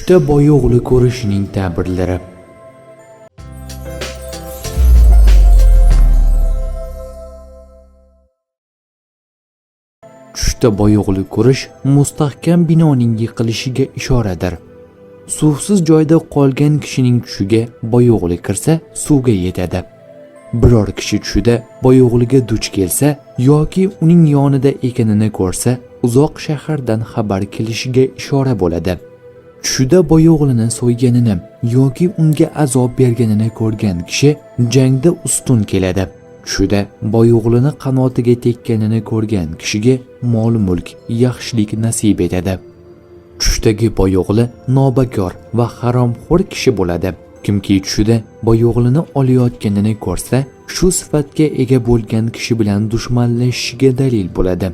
Tushda boyo'g'li ko'rishining ta'birlari. Tushda boyo'g'li ko'rish mustahkam binoning yiqilishiga ishoradir. Suvsiz joyda qolgan kishining tushiga boyo'g'li kirsa, suvga yetadi. Biror kishi tushida boyo'g'liga duch kelsa yoki uning yonida ekanini ko'rsa, uzoq shahardan xabar kelishiga ishora bo'ladi. Tushida boyo'g'lini so'yganini yoki unga azob berganini ko'rgan kishi jangda ustun keladi. Tushida boyo'g'lini qanotiga tekkanini ko'rgan kishiga mol-mulk, yaxshilik nasib etadi. Tushdagi boyo'g'li nobakor va haromxo'r kishi bo'ladi. Kimki tushida boyo'g'lini olayotganini ko'rsa, shu sifatga ega bo'lgan kishi bilan dushmanlashishiga dalil bo'ladi.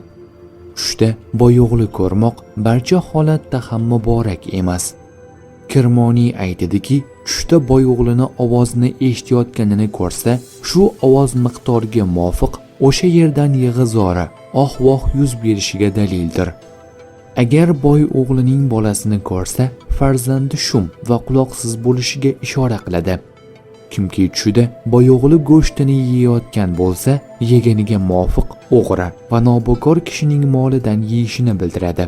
Tushda boyo'g'li ko'rmoq barcha holatda ham muborak emas. Kirmoniy aytadiki, tushda boyo'g'lini ovozini eshitayotganini ko'rsa, shu ovoz miqdoriga muvofiq o'sha yerdan yig'i-zora, oh-voh yuz berishiga dalildir. Agar boy o'g'lining bolasini ko'rsa, farzandi shum va quloqsiz bo'lishiga ishora qiladi. Kimki tushida boyo'g'li go'shtini yeyotgan bo'lsa, yeganiga muvofiq o'g'ri va nobakor kishining molidan yeyishini bildiradi.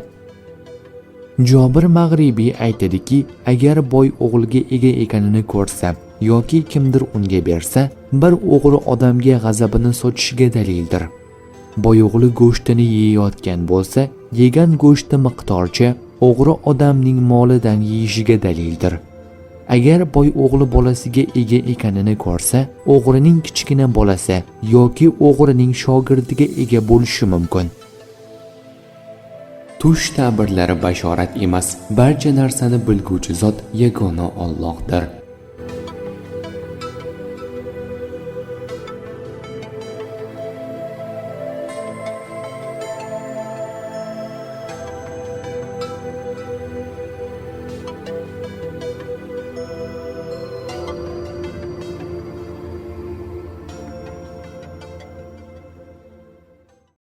Jobir Mag'ribiy aytadiki, agar boy o'g'ilga ega ekanini ko'rsa yoki kimdir unga bersa, bir o'g'ri odamga g'azabini sochishiga dalildir. Boyo'g'li go'shtini yeyotgan bo'lsa, yegan go'shti miqdorcha o'g'ri odamning molidan yeyishiga dalildir. Agar boy o'g'li bolasiga ega ekanini ko'rsa, o'g'rining kichkina bolasi yoki o'g'rining shogirdiga ega bo'lishi mumkin. Tush ta'birlari bashorat emas, barcha narsani bilguvchi zot yagona Allohdir.